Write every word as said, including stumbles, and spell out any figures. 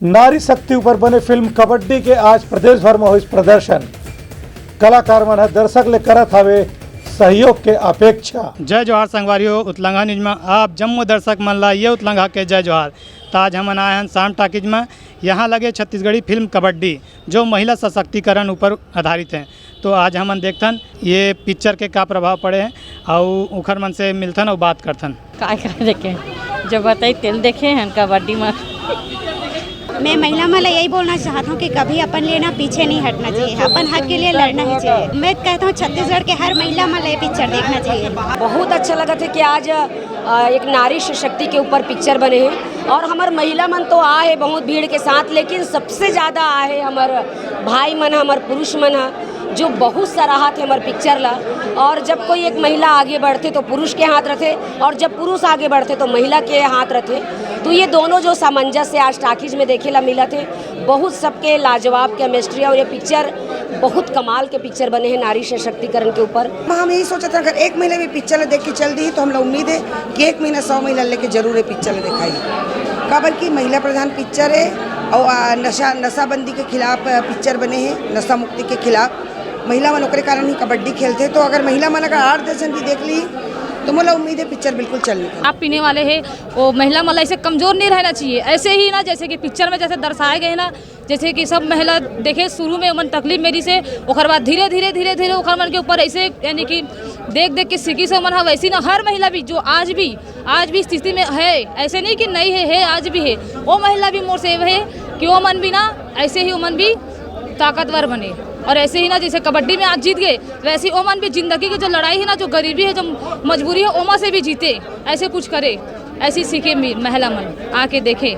नारी शक्ति ऊपर बने फिल्म कबड्डी के आज प्रदेश भर में होइस प्रदर्शन। कलाकार मन ह दर्शक ले करत हवे सहयोग के अपेक्षा। जय जोहार संगवारियों, उतलंघा न्यूज में आप जम्मो दर्शक मन ला ये उतलंघा के जय जोहार। त आज हमन आए हन शाम टाकीज में। यहाँ लगे छत्तीसगढ़ी फिल्म कबड्डी, जो महिला सशक्तिकरण ऊपर आधारित है। तो आज हमन देखथन ये पिक्चर के का प्रभाव पड़े है, अउ उखर मन से मिलथन अउ बात करथन। काय काय देखे, जो बताई तेल देखे हन कबड्डी में। मैं महिला मन ला यही बोलना चाहत हूँ कि कभी अपन लिए ना पीछे नहीं हटना चाहिए, अपन हक के लिए लड़ना ही चाहिए। मैं कहता हूँ छत्तीसगढ़ के हर महिला मन ला ये पिक्चर देखना चाहिए। बहुत अच्छा लगत है कि आज, अ, एक नारी सशक्ति के ऊपर पिक्चर बने है और हमर महिला मन तो आ है बहुत भीड़ के साथ, लेकिन सबसे ज़्यादा आ है हमर भाई मन, हमर पुरुष मन ह, जो बहुत सराहत है हमर पिक्चर ला। और जब कोई एक महिला आगे बढ़थे तो पुरुष के हाथ रथे, और जब पुरुष आगे बढ़थे तो महिला के हाथ रथे। तो ये दोनों जो सामंजस्य आज टाकीज में देखे ला मिलत है, बहुत सबके लाजवाब केमिस्ट्री, और ये पिक्चर बहुत कमाल के पिक्चर बने हैं नारी सशक्तिकरण के ऊपर। हम यही सोचत हन, अगर एक महिला भी पिक्चर ला देख के चल दी तो हमला उम्मीद है कि एक महीना सौ महिला लेके जरूर ये पिक्चर ला दिखाई। काबर कि महिला प्रधान पिक्चर है और, आ, नशा, नशाबंदी के खिलाफ, आ, पिक्चर बने हैं, नशा मुक्ति के खिलाफ। महिला मन ओकरे कारण ही कबड्डी खेलथे, तो अगर महिला मन अगर आठ दस जन भी देख ली तो मोला उम्मीद है पिक्चर बिल्कुल चल निकल। आप पीने वाले हैं, वो महिला मन ला ऐसे कमजोर नहीं रहना चाहिए। ऐसे ही ना, जैसे कि पिक्चर में जैसे दर्शाए गए ना, जैसे कि सब महिला देखे, शुरू में ओमन तकलीफ मेरी से, ओकर बाद धीरे धीरे धीरे धीरे ओकर मन के ऊपर ऐसे, यानी कि देख देख के सीखी से ओमन ह। वैसी ना हर महिला भी जो आज भी, आज भी स्थिति में है, ऐसे नहीं कि नहीं है, है, आज भी है, वो महिला भी मोर से है कि ओमन भी ना ऐसे ही ओमन भी ताकतवर बने। और ऐसे ही ना जैसे कबड्डी में आज जीत गए, वैसे ही ओमन भी जिंदगी के जो लड़ाई है ना, जो गरीबी है, जो मजबूरी है, ओमा से भी जीते, ऐसे कुछ करे, ऐसी सीखे मी-, महिला मन आके देखे।